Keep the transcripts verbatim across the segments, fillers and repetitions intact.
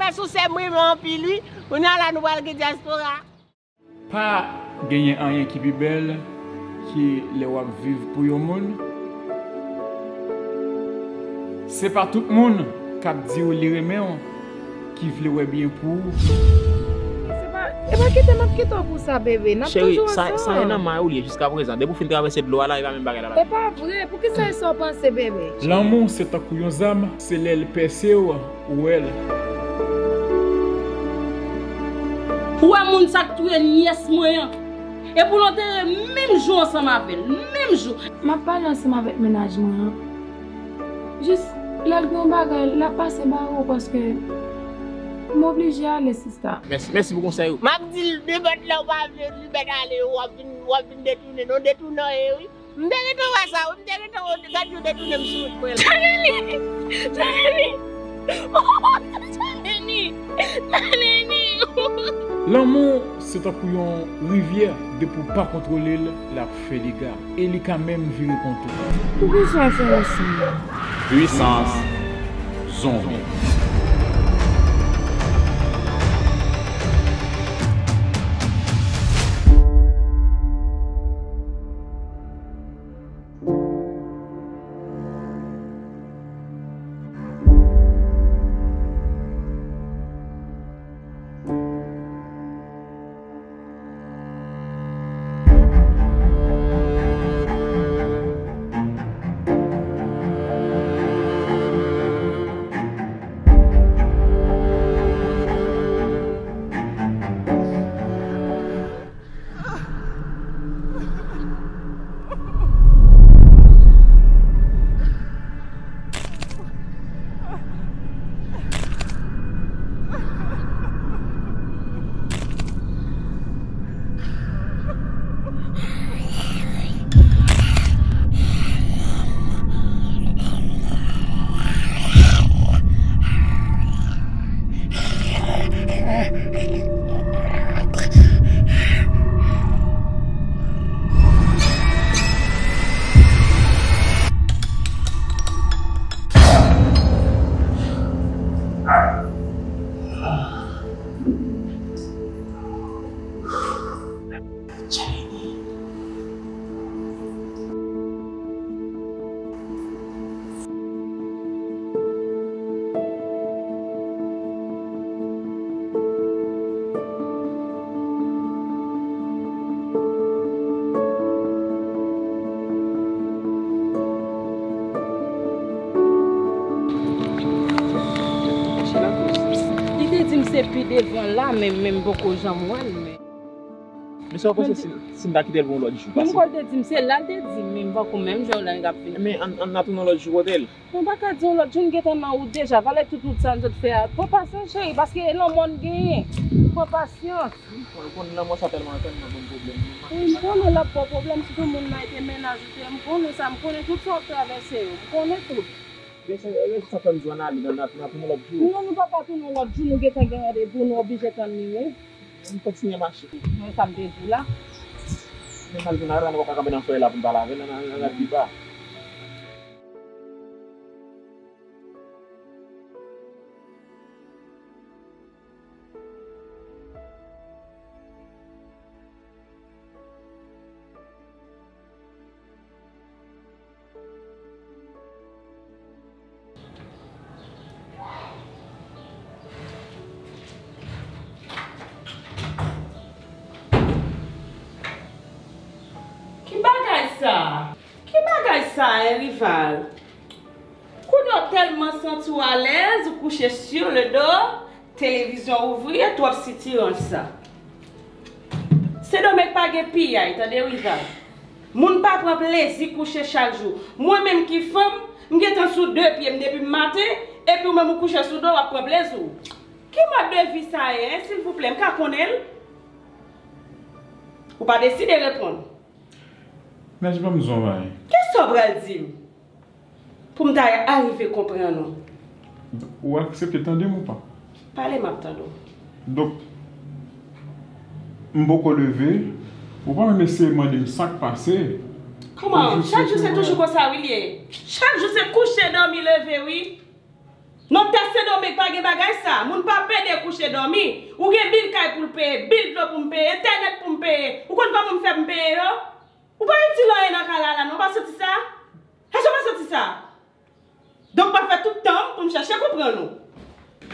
Sou sè m renmen anpil wi. Kounye a la nou pral gen dyaspora. Pa genyen anyen ki pi bèl ke lè w ap viv pou yon moun. Se pa tout moun k ap di w li renmen w ki vle wè byen pou ou. Se pa, e pa kite m ap kite w pou sa, bebe. N ap toujou ansanm. Cheri, sa, sa e nan may ou li ye jiska prezan. Depi w fin travèse dlo a la, e pa menm bagay la. E pa vre. Poukisa e sa w panse, bebe? Lanmou se tankou yon zam, se lè l pèse w, ou wè l. Ou wè moun sa k touye nyès mwen an? Epi w antere menm jou ansanm avè l, menm jou. M ap pale ansanm avèk mennaj mwen an. Jis lè l gen yon bagay, l ap pase ba ou paske m oblije ale, sista. Mèsi, mèsi pou konsèy ou. M ap di l nenpòt lè ou pa vle li mèt ale, w ap vin, w ap vin detounen. Non, detounan ye wi. M te gentan wè sa wi, m te gentan wè gad yo detounen m sou wout mwen la. Janini! Janini! Janini! Janini! Lanmou se tankou yon rivyè, depi w pa kontwole l, l ap fè dega. E li ka menm vire kont ou. Poukisa w fè yon siy? Pwisans zonbi. Li te di m se pi devan la, men, men m poko janm wè l, men. Men sa w panse si, si m ta kite l pou yon lòt jou pase? Menm kò l te di m, se la l te di m, men m poko menm jan w la l ap vin. Men ann, ann, ann tounen yon lòt jou kote l. Mwen pa ka di yon lòt jou, n gentan nan wout deja. Valè tout wout sa n sot fè a. Pran pasyans, cheri, paske lanmò n genyen. Pran pasyans. Mwen konn lanmò sa tèlman, tèlman ban m pwoblèm. Wi, m konnen l ap ba w pwoblèm, sitou moun nan e te mennaj ou te ye. M konnen sa, m konnen tout sa w ap travèse yo. M konnen tout. Ebyen, se, ebyen, se sa fè m di w ann ale nan, nan, nan tounen lòt jou. Non, nou pa ka tounen yon lòt jou, nou gentan gen randevou, nou oblije tann li, wi. Ann kontinye mache. Men sa m te di w la. Men malgre n a, nou pa ka kanpe nan solèy la pou n pa lave, nan, nan, nan, nan pi ba. Ki bagay sa? Ki bagay sa, en, Rival? Kounye a w tèlman santi w alèz, ou kouche sur le dos, televizyon ouvri, e twòp sitirans sa. Se domèj pa gen piyay, tande, Rival. Moun pa pran plezi kouche chak jou. Mwen menm ki fanm, m gentan sou de pye m depi maten, epi w menm ou kouche sou do w ap pran plezi w. Ki mòd de vi sa ye, en, silvouplè, m ka konnen l? Ou pa deside reponn. Nèj, ban m di w yon bagay. Kisa w pral di m? Pou m ta arive konprann ou. Ou aksepte tande m ou pa? Pale, m ap tande w. Donk, m poko leve, ou pa menm eseye mande m sa k pase. Kòman? Chak jou se toujou konsa wi l ye. Chak jou se kouche, dòmi, leve wi. Non, tè Sendomeng pa gen bagay sa. Moun pa pede kouche dòmi. Ou gen bil kay pou l peye, bil dlo pou m peye, entènèt pou m peye. Ou konn kòman m fè pou m peye yo? Ou pa itil anyen nan kay la, la, non, ou pa santi sa? Èske w pa santi sa? Donk, m ap fè tout tan m pou m chèche konprann ou.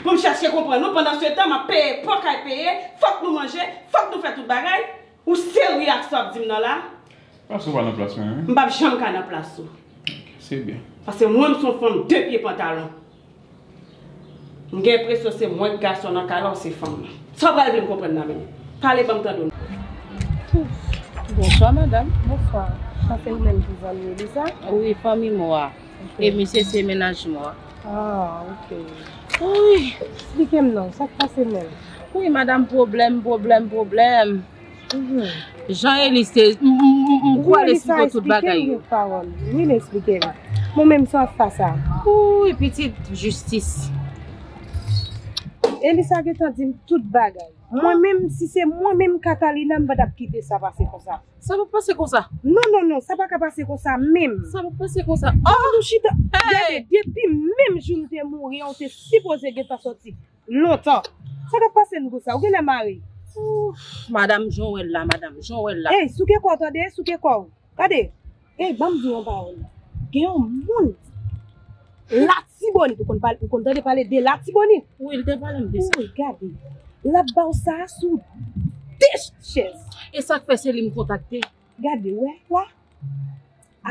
Pou m chèche konprann ou, pandan se tan, m ap peye, pran kay peye, fòk nou manje, fòk nou fè tout bagay. Ou serye ak sa w ap di m nan la? Paske w pa nan plas mwen, wi. M p ap janm ka nan plas ou. Se byen. Paske mwen, m se yon fanm de pye pantalon. M gen enpresyon se mwen k gason nan kay la, ou se fanm nan. Sa w pral vin konprann nan men m? Pale ban m tande w. Bonswa, madanm. Bonswa. Sa se ou menm ki zanmi Elisa? Wi, fanmi mwen an. E misye se mennaj mwen an. Ah, ok. Wi. Eksplike m non, sa k pase menm? Wi, madanm, pwoblèm, pwoblèm, pwoblèm. Mhm. Jan Elis te, m, m, m, m kwè l esplike w tout bagay yo. Wi, Elisa, eksplike m kèk pawòl. Wi, l esplike m. Mwen menm sa w ap fè sa. Wi, pitit, jistis. Elisa gentan di m tout bagay. Mwen menm, si se mwen menm Catalina, m pa t ap kite sa pase konsa. Sa p ap pase konsa. Non, non, non, sa pa ka pase konsa menm. Sa p ap pase konsa. Oh! Nou chita, gade, depi menm jou l te mouri an, ou te sipoze gentan soti lontan. Sa k ap pase n konsa? Ou genlè mare. Ouf, madanm, jan w wè l la, madanm, jan w wè l la. Ey, souke kò w, tande, souke kò w. Gade, ey, ban m di w yon pawòl. Gen yon moun Latibonit, ou konn pale, ou konn tande pale de Latibonit? Wi, l te pale m de sa. Wi, gade. L ap ba w sa a sou de chèz. E sa k fè se li m kontakte. Gade, wè, la.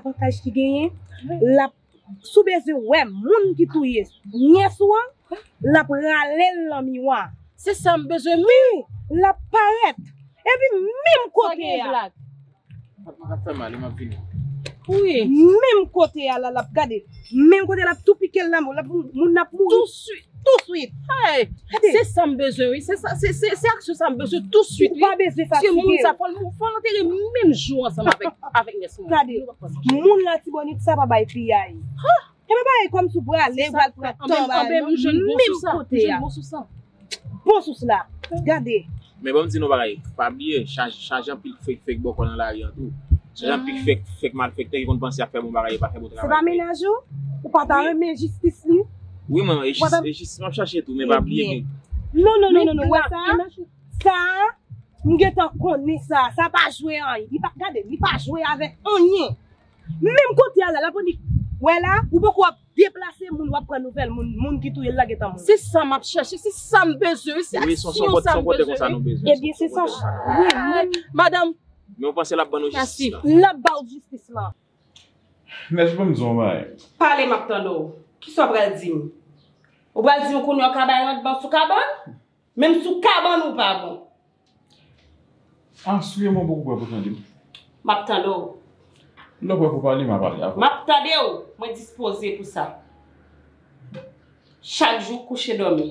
Avantaj ki genyen, l ap, si w bezwen wè moun ki touye nyès ou an, l ap rale l nan miwa. Se sa m bezwen, wi. L ap parèt. Epi menm kote a. Sa gen blag. Ap, ap fè mal, m ap vini. Wi. Menm kote a la, l ap gade. Menm kote a, l ap tou pike l nan men w. L ap, moun nan ap mouri. Touswit. Touswit. Hey, gade. Se sa m bezwen, wi. Se sa, se, se, se aksyon sa m bezwen touswit, wi. Ou pa bezwen fatige. Paske moun sa, fò l, fò l antere menm jou ansanm avèk, avèk nyès mwen. Gade. Moun Latibonit sa pa bay piyay. Ha! E pa bay kòmsi w prale, w pral pran tan bay non, menm kote a. Bon sous la. Gade. Men ban m di nou bagay, pa bliye, chaje, chaje anpil fake, fake bòkò nan lari an tou. Chaje anpil fake, fake malfektè ki konn panse y ap fè bon bagay, yo pa fè bon travay. Se pa mennaj ou? Ou pa ta renmen jistis li? Wi, mwen, e jis, e jis, m ap chache tou, men pa bliye ke. Non, non, non, non, non, wè sa? Sa, m gentan konnen sa. Sa pa jwe anyen. Li pa, gade, li pa jwe avèk anyen. Menm kote a la, l ap annik. Wè la, ou poko ap deplase moun, w ap pran nouvèl moun, moun ki touye l la gentan mouri. Se sa m ap chache, se sa m bezwen, se aksyon sa m bezwen. Ebyen, se sa. Wi, moun. Madanm. Men w panse l ap ban nou jistis la? L ap ba w jistis la. Nèj, ban m di w yon bagay. Pale, m ap tande w. Kisa w pral di m? Ou pral di m kounye a w ka bay randman sou kabann? Menm sou kabann ou pa bon. Asire mwen poko prè pou tande m. M ap tande w. Lè w prè pou pale, m a pale avè w. M ap tande w. Mwen dispoze pou sa. Chak jou kouche dòmi.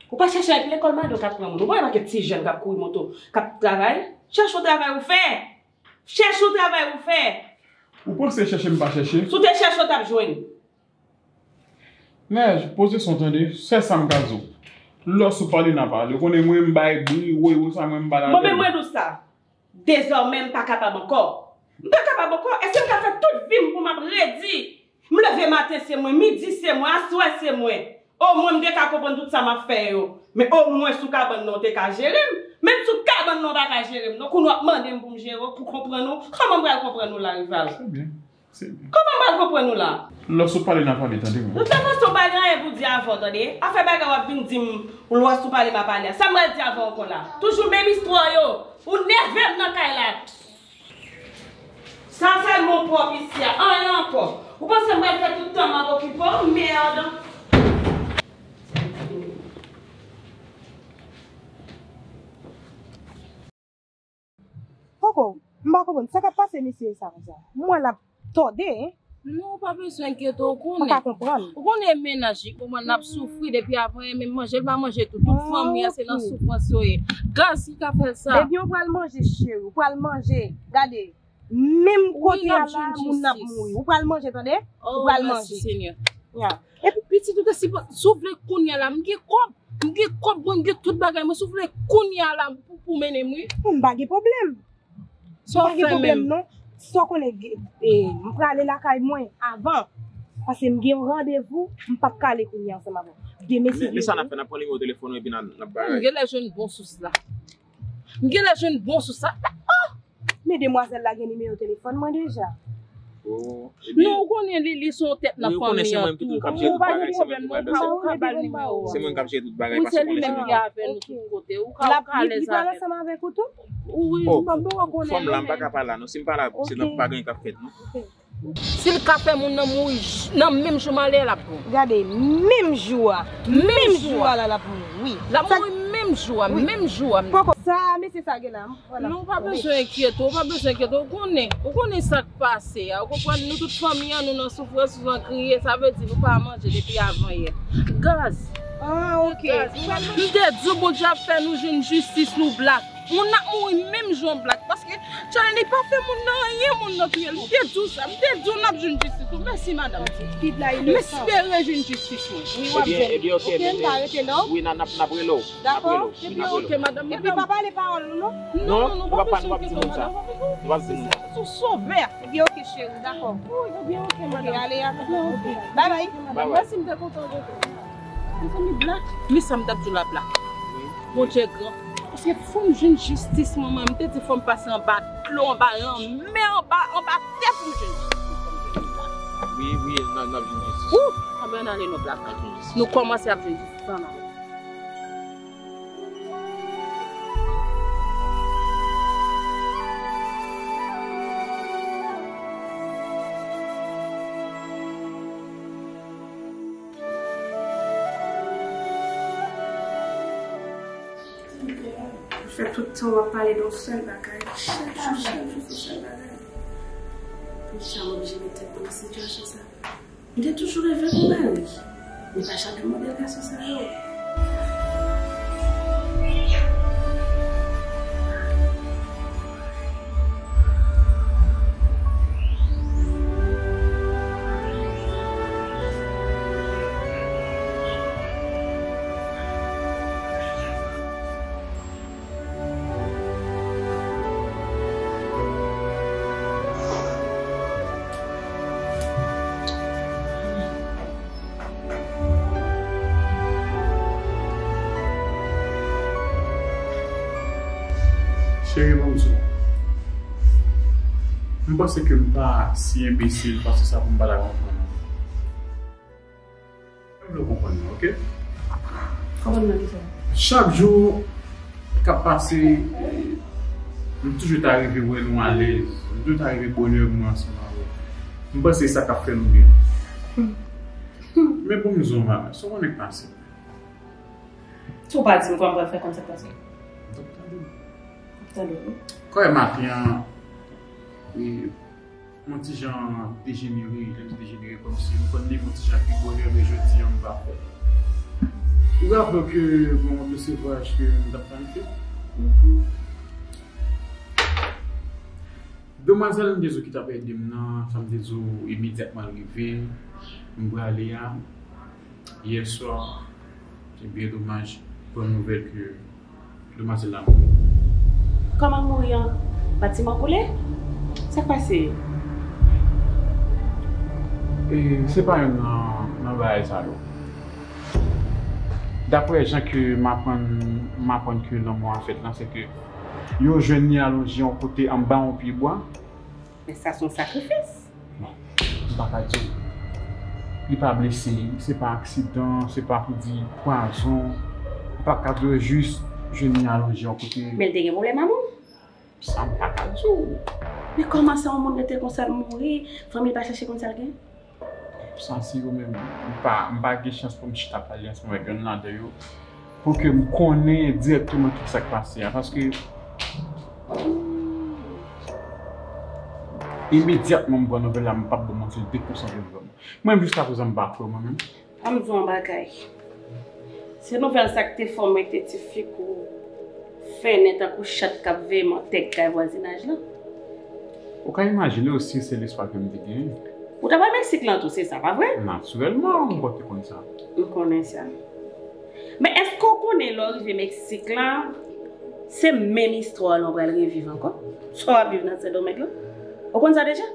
Ou pa chèche al lekòl, madanm k ap pran moun. Ou pa wè pakèt ti jèn k ap kouri moto, k ap travay? Chèche yon travay ou fè. Chèche yon travay ou fè. Ou panse chèche m pa chèche? Si w te chèche, w t ap jwenn. Nèj, poze son tande, sèl sa m ka di w. Lòs ou pale n a pale. Ou konnen mwen m bay bri, woy, woy sa mwen m pa ladann. Bon, men mwen di w sa. Dezòmè m pa kapab ankò. M pa kapab ankò. Èske m ka fè tout vi m pou m ap redi? M leve maten se mwen, midi se mwen, aswè se mwen. Omwen m te ka konprann tout sa m ap fè yo. Men omwen sou kabann nan w te ka jere m. Menm sou kabann nan w pa ka jere m non. Kounye w ap mande m pou m jere w, pou konprann ou. Kòman m pral konprann ou la, Rival? Se byen. Se byen. Kòman m pral konprann ou la? Lòs ou pale n a pale, tande mwen. De toute façon, pa gen anyen pou di avè w, tande. Afè bagay w ap vin di m, lòs ou pale m a pale a. Sa m pral di avè w ankò la? Toujou menm istwa yo. Ou nève m nan kay la. Sa sèlman w pwòp isi a, anyen ankò. Ou panse m pral fè tout tan m ap okipe w? Mèd! Poko, m pa konprann sa k ap pase mesye sa konsa. M wè l ap tòde, hein. Non, ou pa bezwen enkyete w, ou konnen. M pa ka konprann. Ou konnen mennaj li, kòman n ap soufri depi avan, e menm manje, l pa manje tou. Tout fanmi a, se nan soufrans yo ye. Gaz ki ka fè l sa. Ebyen, ou pral manje, cheri, ou pral manje. Gade, menm kote a la, moun ap mouri. Ou pral manje, tande? Ou pral manje. Ya. Epi pitit, ou te sipo-, si w vle kounye a la, m gen kòb, m gen kòb, mwen, m gen tout bagay mwen, si w vle kounye a la, pou, pou mennen m, wi. M pa gen pwoblèm. Sa w fè menm? M pa gen pwoblèm, non. Sa w konnen, e, m prale lakay mwen avan. Paske m gen yon randevou, m p ap ka ale kounye a ansanm avè w. Demen, si Dye vle. Men sa n ap fè, n ap pran nimewo telefòn ou epi n ap, n ap bay. M genlè jwenn bon sous la. M genlè jwenn bon sous la. Men demwazèl la gen nimewo telefòn mwen deja. Oh, ebyen. Non, ou konnen li, li se yon tèt nan fanmi an tou. Ou pa gen pwoblèm, non, ou ka, ou ka ba l nimewo a. Se mwen k ap jere tout bagay, paske ou konnen se mwen. Wi, se li menm ki avè nou tout kote. Ou ka, ou ka alèz avè l. Li pral ansanm avèk ou tou? Wi, m pa, m pa konnen. Fò m la, m pa ka pale la, non. Si m pale, se nan pa gen k ap fèt, non. Si l ka fè moun nan mouri j-, nan menm jou malè, l ap bon. Gade, menm jou a. Menm jou a la, l ap mouri, wi. L ap mouri menm jou a, menm jou a. Poko sa, mesye sa gen la. Vwala. Non, ou pa bezwen enkyete w, ou pa bezwen enkyete w. Ou konnen, ou konnen sa k pase a. Ou konprann, nou tout fanmi an, nou nan soufrans, nou nan kriye. Sa vle di nou pa manje depi avan yè. Gaz. Ah, ok. Gaz. M te di w Bondye ap fè nou jwenn jistis nou blak. Moun nan ap mouri menm jan blak. Paske Charly pa fè moun nan anyen, moun nan touye l. M te di w sa. M te di w n ap jwenn jistis nou. Mèsi, madanm. M espere jwenn jistis mwen. Wi, w ap jwenn. Ebyen, ebyen, ok, ok, m pa rete non. Wi, n a, n ap, n ap rele w. Dakò. Ebyen, ok, madanm. Epi pa pale pawòl nou non. Non, non, non, nou p ap, nou p ap di moun sa. Nou p ap di moun sa. Sou sovè. Ebyen, ok, cheri, dakò. Wi, ebyen, ok, madanm. Ok, ale, ale. Bye bye. Bye bye. Mèsi, m te kontan de ou. Mezanmi, blak. Men sa m t ap di w la, blak. Wi. Bondye gran. Paske fò m jwenn jistis mwen, mwen. M te di fò m pase anba dlo, anba lanmè, anba, anba tè pou m jwenn jistis. Wi, wi, n a, n ap jwenn jistis. Wou! Anben, ann ale non, blak. N ap jwenn jistis. Nou kòmanse ap jwenn jistis ann ale. Ou fè tout tan w ap pale de yon sèl bagay, chak jou, chak jou se yon sèl bagay. Poukisa m oblije met tèt mwen nan sitiyasyon sa? M te toujou reve pou mari, men pa chak jou m wè bèl gason sa yo. Cheri, ban m di w. M panse ke m pa si enbesil pase sa pou m pa ta konprann. M vle w konprann mwen, oke? Konprann mwen kisa? Chak jou k ap pase, m toujou ta rive wè nou alèz. M toujou ta rive bonè mwen ansanm avè w. M panse se sa k ap fè nou byen. Men pou m di w, manman, sa w konnen k pase. Si w pa di m, kòman m pral fè konn sa k pase? M t ap tande w. M ap tande w, wi. Kòrè maten an, e, yon ti jan dejenere, lè m di dejenere, kòmsi m konn leve yon ti jan pi bonè, men jodi a m pa fè. Ou raple w ke gen yon resevwaj ke m t ap planifye? Demwazèl m te di w ki t ap ede m nan, sa m te di w imedyatman l rive, m prale a, yè swa, se byen domaj, pran nouvèl ke Demwazèl la mouri. Kòman l mouri an? Batiman koule? Sa k pase? E, se pa youn nan, nan bagay sa yo. Daprè jan ke m aprann, m aprann ke lanmò a fèt lan, se ke yo jwenn li alonje yon kote anba yon pye bwa. Men sa se yon sakrifis. Bon, m pa ka di w. Li pa blese, se pa aksidan, se pa pou di pwazon. M pa ka di w jis jwenn li alonje yon kote. Men l te gen pwoblèm amoun? Sa m pa ka di w. Men kòman sa yon moun rete konsa l mouri, fanmi l pa chèche konn sa l gen? Sa se yo menm. M pa, m pa gen chans pou m chita pale ansanm avèk yonn ladan yo. Pou ke m konnen dirèkteman kisa k pase a, paske imedyatman m pran nouvèl la, m p ap ba w manti, l dekonsantre m vrèman. Mwen menm jiskaprezan m pa kwè mwen menm. Ann di w yon bagay. Se nouvèl sa k te fè w mete ti figi w fennen tankou chat k ap veye mantèg kay vwazinaj lan. Ou ka imajine w si se lespwa ke m te genyen. Ou t ap al Meksik lan tou, se sa, pa vre? Natirèlman, m konte konn sa. M konnen sa. Men èske w konnen lè w rive Meksik lan, se menm istwa lan w pral reviv ankò? Sa w ap viv nan Sendomeng lan? Ou konn sa deja?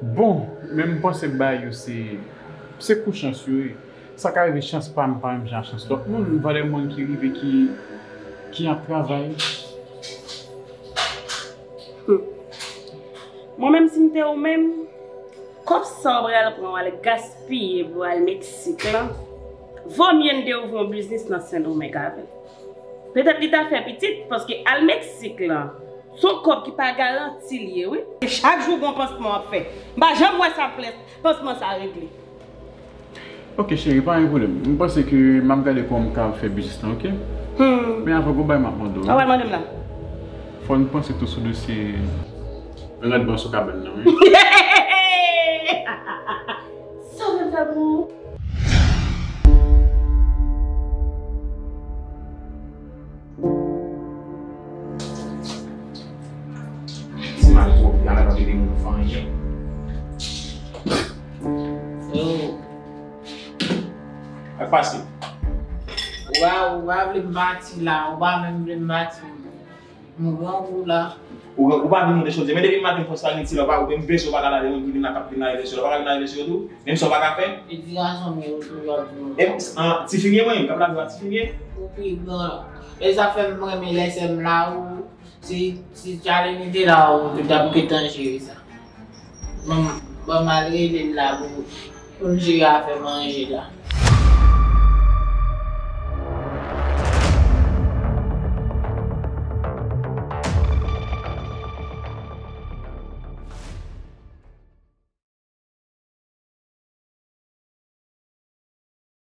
Bon, men m panse bagay yo se, se kou chans yo ye. Sa ka rive chans pa m pa menm jan ak chans lòt moun, m pa de moun ki rive ki, ki ap travay. Hmm. Mwen menm si m te ou menm, kòb sa w pral pran w al gaspiye pou al Meksik lan, vomye n te ouvri yon biznis nan Sendomeng avè l. Petèt li ta fè pitit, paske al Meksik lan, se yon kòb ki pa garanti l ye, wi. E chak jou gon pansman w ap fè. M pa janm wè sa, pansman sa regle. Ok cheri, pa gen pwoblèm. M panse ke m ap gade kòman m ka fè biznis lan, ok? Hmm. Men avan, gon bagay m ap mande w. Sa w pral mande m la? Fò n panse tou sou dosye randman sou kabann nan, wi. Sa w fè pou ou? Ti mal twòp, y a la pa tande moun fè anyen. Yo. Sa k pase? Ou pa, ou pa vle m pati la, ou pa menm vle m pati. M grangou la. Ou, ou pa vin monte chòdye. Men depi maten m fè sa, gen ti lè ou pa, ou menm vese ou pa ka lave, moun ki vin la k ap vin lave vese yo, ou pa ka vin lave vese yo tou? Menm sa ou pa ka fè? E ti gason m ye, ou toujou ap di m. E, an, ti fi m ye mwen, m k ap lave a ti fi m ye? Ou pi gran. E sa fè m renmen lè sè m la, ou, si, si Charlene te la, ou te t ap gentan jere sa. Ban m, ban m al rele l la pou, pou l jere afè manje la.